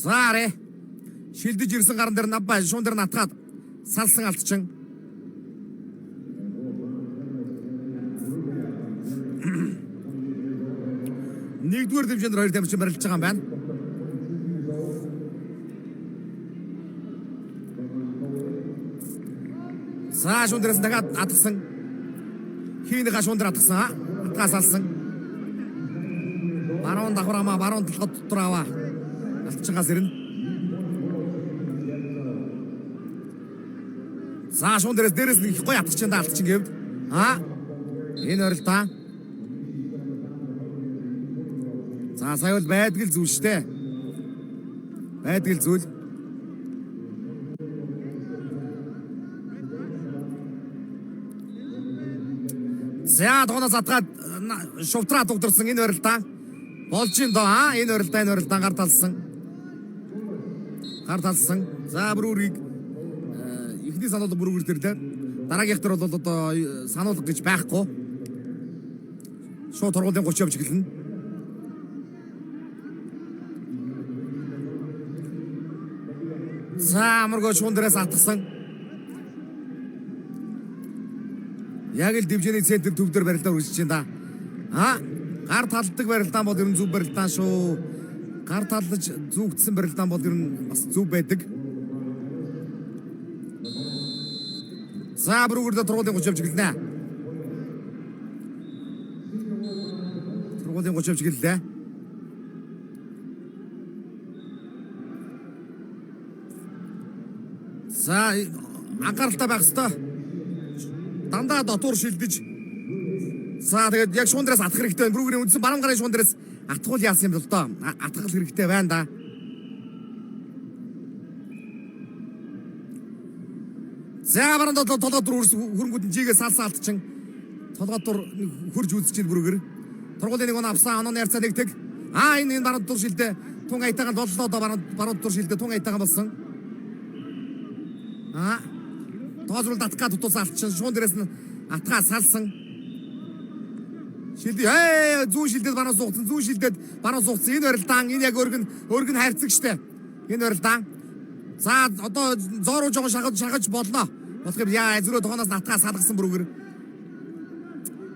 За арэ. Шилдэж ирсэн гаран дээр Набба шуун дээр натгаад салсан Алтчин. Нэгдүгээр дивжинд хоёр тамирчин барилж байгаа юм байна. За шуун дээрээс дахиад атгсан. Хийнийхээ шуун дээр атгсан. Атгаа салсан. Баруун давхар амаа баруун толгой дотор аваа. Алтчингаас ирнэ. За шуун дээрээс нэг гоё атгах чинь да Алтчин гэвд. Аа энэ орилдаа. За сая бол байдгал зүйл штэ. Байдгал зүйл. За тооноос атгаад шувтраа дугдарсан энэ орилдаа. Болж ин доо аа энэ орилдаа гар талсан. Гар талсан. За бүрүүрийг эхний сануулга бүрүүгэр дээр дээ. Дараагийнх дээр бол одоо сануулга гэж байхгүй. Шууд торгуулийн 30 явж эхэлнэ. За амаргүй шуун дээрээс атгсан. Яг л дивжиний центр төв дээр барилдаа үргэлжлэж байна да. А гар талдаг барилдаан бол ер нь зөв барилдаан шүү. Гар талдаж зүгдсэн барилдаан бол ер нь бас зөв байдаг. За бүрүүгэрдээ тургуулийн 30 явж эхэлнэ. Тургуулийн 30 явж эхэллээ. За анхааралтай байх ёстой. Дандаа дотуур шилдэж. За тэгээд яг шуун дээрээс атах хэрэгтэй байна. Бүрүүгэрийн үндсэн баруун гарын шуун дээрээс атгуул яасан юм бол доо. Атгах хэрэгтэй байна да. За баруун толгой дур хөрөнгүүд нь жигээ салсан Алтчин. Толгой дур хөрж үзэж чинь бүрүүгэр. Тургуулийн нэг он авсан, онооны харьцаа нэгдэг. Аа энэ баруун дур шилдэ. Тун аятайгаан боллоо доо баруун дур шилдэ тун аятайгаан болсон. Аа тоозрол татгаа тутуулсан Алтчин шуун дээрээс нь атгаа салсан. Шилдэ зүүн шилдэд баруун суугдсан, зүүн шилдэд баруун суугдсан. Энэ барилдаан энэ яг өргөн хайрцаг штэ. Энэ барилдаан. За одоо зоо руу жоохон шахаж болно. Болох юм яа зүрөө тооноос натгаа салгасан бүрүүгэр.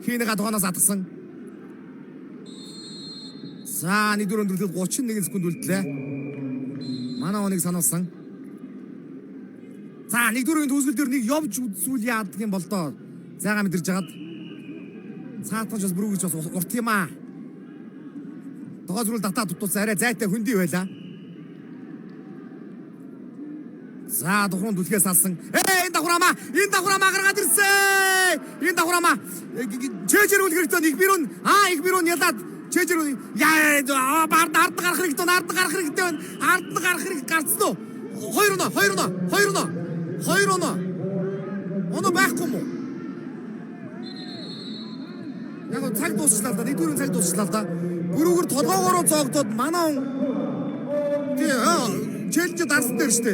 Хийнийхээ тооноос атгсан. За нэгдүгээр өндөрлөлт 31 секунд үлдлээ. Манай оныг сануулсан. За нэгдүгээр төгсгөл дээр нэг явж үзвэл яадаг юм бол доо. Зайгаа мэдэрж хагаад цаатан ч бас бүрүүгэрч бас урт юм аа. Тогоо зүрэл татаа тутуулсан арай зайтай хөндөй байлаа. За тухайн түлхээс салсан. Энэ давхрамаа, энэ давхрамаа гаргаад ирсэн. Энэ давхрамаа чэжэр үл хэрэгтэй их бирүүн. Аа их бирүүн ялаад чэжэр яа бард ард гарах хэрэгтэй, ард гарах хэрэгтэй. Ард гарах хэрэг гарцсан уу? Хоёр оноо, хоёр оноо, хоёр оноо. Хоёр оноо. Оноо байхгүй мó? Яг цаг дуусчлаа л да. Нэгдүгээр цаг дуусчлаа л да. Бүрүүгэр толгоогоороо зоогдоод манай он тий челленж дарсан дээр штэ.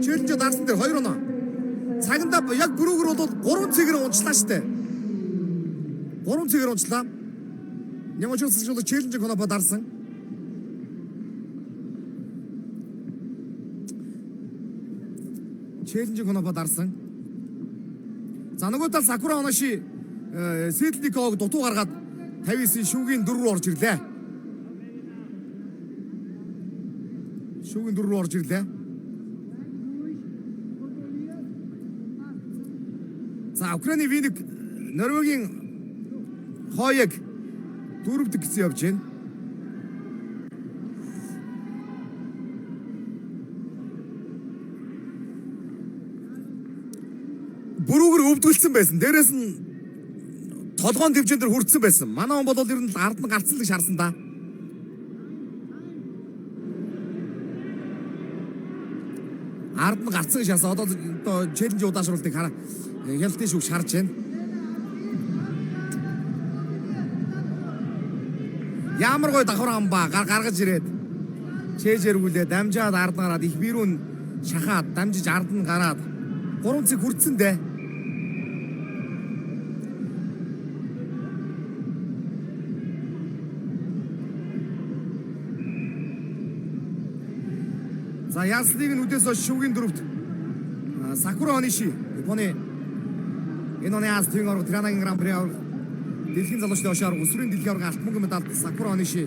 Челленж дарсан дээр хоёр оноо. Цаганда яг бүрүүгэр бол 3 цэгээр унчлаа штэ. 3 цэгээр унчлаа. Яг учраас бол челленж конопо дарсан. Челленж конопо дарсан. За нөгөө тал Сакура Оноши Сидлниког дутуу гаргаад 59 шүүгийн 4 рүү орж ирлээ. Шүүгийн 4 рүү орж ирлээ. За Украины Виник Норвегийн Хойг дөрөвдөг гэсэн явж байна. Бүрүүгэр өвдгөлцсөн байсан. Дээрээс нь толгоон төвчэн дээр хүртсэн байсан. Манай он бол ер нь ард нь гарцсан л гэж харсан да. Ард нь гарцсан гэж харсан. Одоо челленж удаашруултыг хараа. Хяналтын шүүгч харж байна. Ямар гой давхар ам ба гаргаж ирээд чэжэргүүлээ дамжаад ард нь гараад их бирүүн шахаад дамжиж ард нь гараад 3 цэг хүртсэн дээ. За ялсныг нь үдээс хойш шүвгийн дөрөвт Сакура Ониши Японы энэ оны Аз төвийн аварга Тиранагийн Гран При аварга дэлхийн залуучдын ошоо аварга өсвөрийн дэлхийн аварга алт мөнгө медаль Сакура Ониши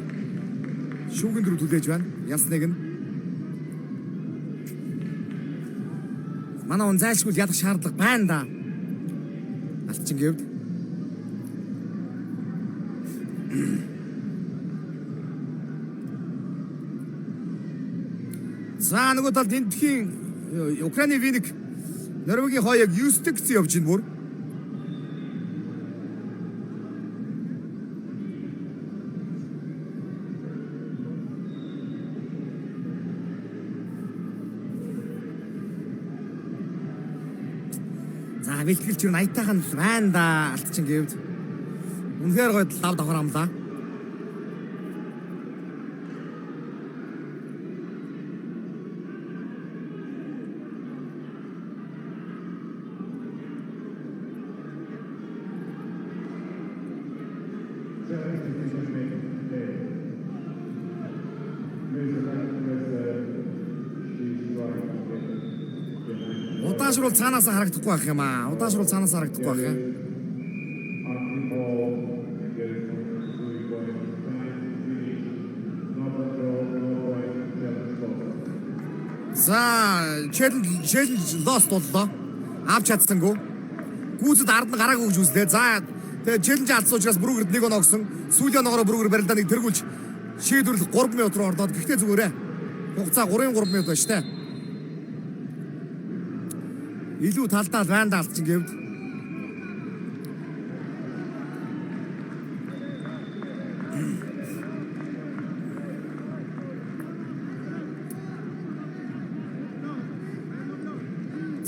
шүвгийн дөрөв түлээж байна. Ялсныг нь манай он зайлшгүй ялах шаардлага байна да. Алтчин гэвд. За нөгөө талд эндхийн Украины Виник Норвегийн хоёог Юстик гэсэн явж байна бүр. За бэлтгэлч юу аятайхан л байна да алтчин гэвд. Үнэхээр гоё лав давхар амлаа. Удаашруул цаанаас харагдахгүй байх юм аа. Удаашруул цаанаас харагдахгүй байх юм. За, challenge lost боллоо. Авч чадсангүй. Гүйцэд ард нь гараагүй гэж үзлээ. За, тэгээ challenge алдсан учраас Брүгерд нэг оноо өгсөн. Сүүлийн оноогоор Брүгер барилдааныг тэргүүлж шийдвэрлэх 3 минут руу ордоод гэхдээ зүгээрээ. Хугацаа 3-3 минут байна штэ. Илүү талдаа л байна да алдчин гэвд.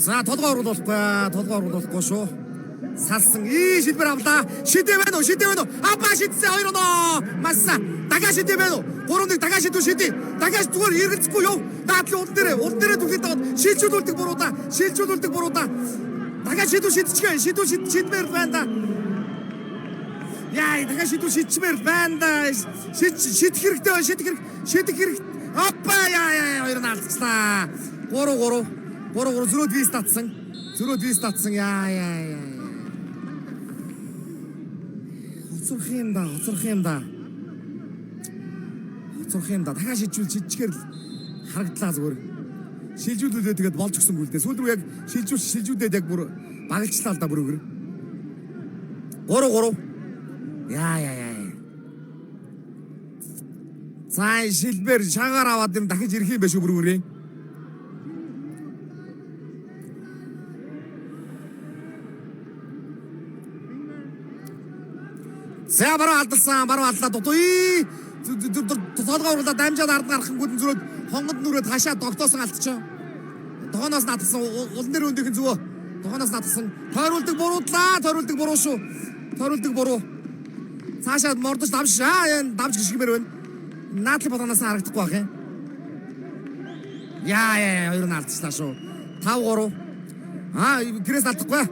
За толгой оруулахгүй, толгой оруулахгүй шүү. Салсан. Ий шилбэр авлаа. Шидэ байна уу? Шидэ байна уу? Апа шидсэн хоёр оноо. Масса. Дахиад шидэ байна уу? 3-1 дахиад шидүү шидэ. Дахиад зүгээр эргэлзэхгүй яв. Даатлын улан дээрээ, улан дээрээ түлхээд аваад шилжүүлүүлдэг буруу да. Шилжүүлүүлдэг буруу да. Дахиад шидүү шидчихээ. Шидүү шид шидмээр байна да. Яа, дахиад шидүү шидчмээр байна да. Шид шидэх хэрэгтэй байна. Шидэх хэрэг. Шидэх хэрэг. Апа яа яа хоёр нь алдчихлаа. 3-3. 3-3 зөрөө твист татсан. Зөрөө твист татсан. Яа яа яа. Хоцорх юм да, хоцорх юм да. Хоцорх юм да. Дахиад шилжүүл шилжихээр л харагдлаа зүгээр. Шилжүүлүүлээ тэгээд болж өгсөнгүй л дээ. Сүүлд рүү яг шилжүүл шилжүүлээд яг бүр багалчлаа л да бүрүүгэр. 3-3. Яа яа яа. За шилбэр шагаар аваад юм дахиж ирэх юм байна шүү бүрүүгэрээ. За баруун алдсан, баруун алдлаа дутуу. Толгой урлаа дамжаад ард гарахгүйд нь зөрөөд хонгод нүрээ ташаа тогтоосон алдчихаа. Тогооноос наадсан улан дээр өндөх нь зүгөө. Тогооноос наадсан. Тойруулдаг буруудлаа, тойруулдаг буруу шүү. Тойруулдаг буруу. Цаашаа мордож давш. Аа энэ давж гიშгмээр байна. Наадлын болоноос харагдахгүй байх юм. Яа яа хоёр нь алдчихлаа шүү. 5-3. Аа гэрээс алдахгүй.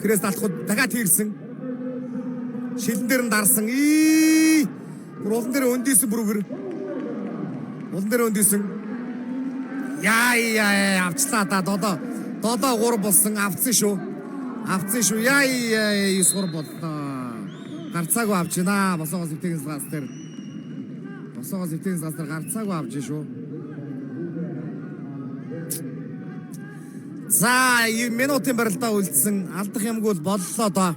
Гэрээс алдахгүй дахиад тийрсэн. Шилэн дээр нь дарсан. Ий! Бүр улан дээр өндийсэн бүргэр. Улан дээр өндийсэн. Яа яа авчлаа да. 7-7 3 болсон. Авцсан шүү. Авцсан шүү. Яа яа 9-3 боллоо. Гарцаагүй авч байна. Босоогоос эвтэйхэн газ дээр. Босоогоос эвтэйхэн газ дээр гарцаагүй авч шүү. За минутын барилдаа үлдсэн. Алдах юмгүй бол боллоо доо.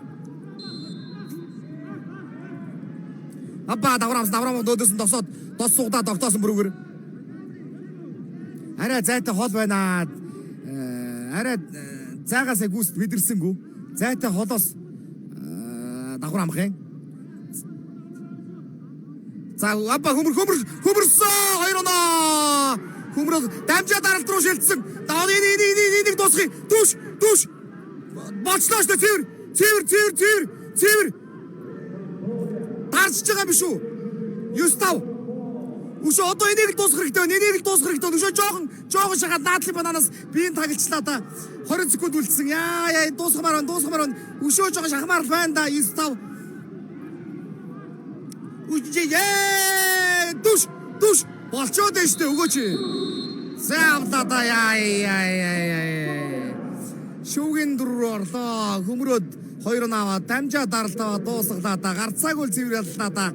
Апа давраамс давраам дөөдөөс нь тосоод дос сугдаа тогтоосон бүрүүгэр. Арай зайтай хол байна. Арай зайгаасаа гүйст мэдэрсэнгүү. Зайтай холоос давхар амах юм. За апа хөмөр хөмөр хөмөрсөн хоёр оноо. Хөмрөөс дамжаа даралт руу шилжсэн. Даваа энэ энэ энэ энийг дуусгая. Түш түш. Болчлоо шүү дээ цэвэр. Цэвэр цэвэр цэвэр цэвэр. Дарчж байгаа юм биш үү? 9-5. Өшөө одоо энийг л дуусгах хэрэгтэй байна. Энийг л дуусгах хэрэгтэй байна. Өшөө жоохон шахаад наадлын бананаас биеийн тагалчлаа та. 20 секунд үлдсэн. Яа яа дуусгамаар байна. Дуусгамаар байна. Өшөө жоохон шахмаар л байна да. 9-5. Үжижээ. Дүш дүш болчоод байна штэ өгөөч. За авлаа да яа яа яа. Шүүгийн дөрөв орлоо. Хөмрөөд хоёр нь аваад дамжаа даралтаа дуусгалаа да. Гарцаагүй цэвэр яллаа да.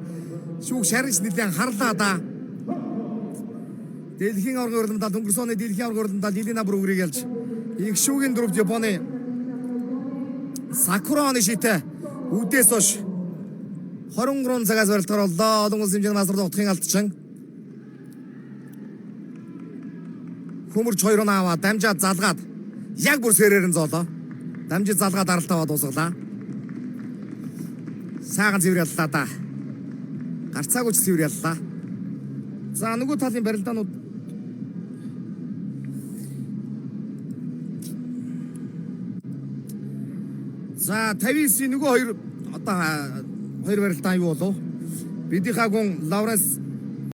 Шүүг шарж нэлээд харлаа да. Дэлхийн аваргын уралдаанд өнгөрсөн оны дэлхийн аваргын уралдаанд Лилина Бругрийг ялж их шүүгийн дөрөвд Японы Сакура Онишитэй үүдээс хойш 23 цагаас барилдахаар боллоо. Олон улсын хэмжээний мастер утгын алдчин. Хөмөрч хоёр нь аваад дамжаад залгаад яг бүр сэрээр нь зоолоо. Дамжид залгаад даралт аваад дуусгалаа. Саахан цэвэр яллаа да. Гарцаагүй ч цэвэр яллаа. За нөгөө талын барилдаанууд За 59-ийн нөгөө хоёр одоо хоёр барилдаан юу болов? Бидийнхаа гүн Лавренс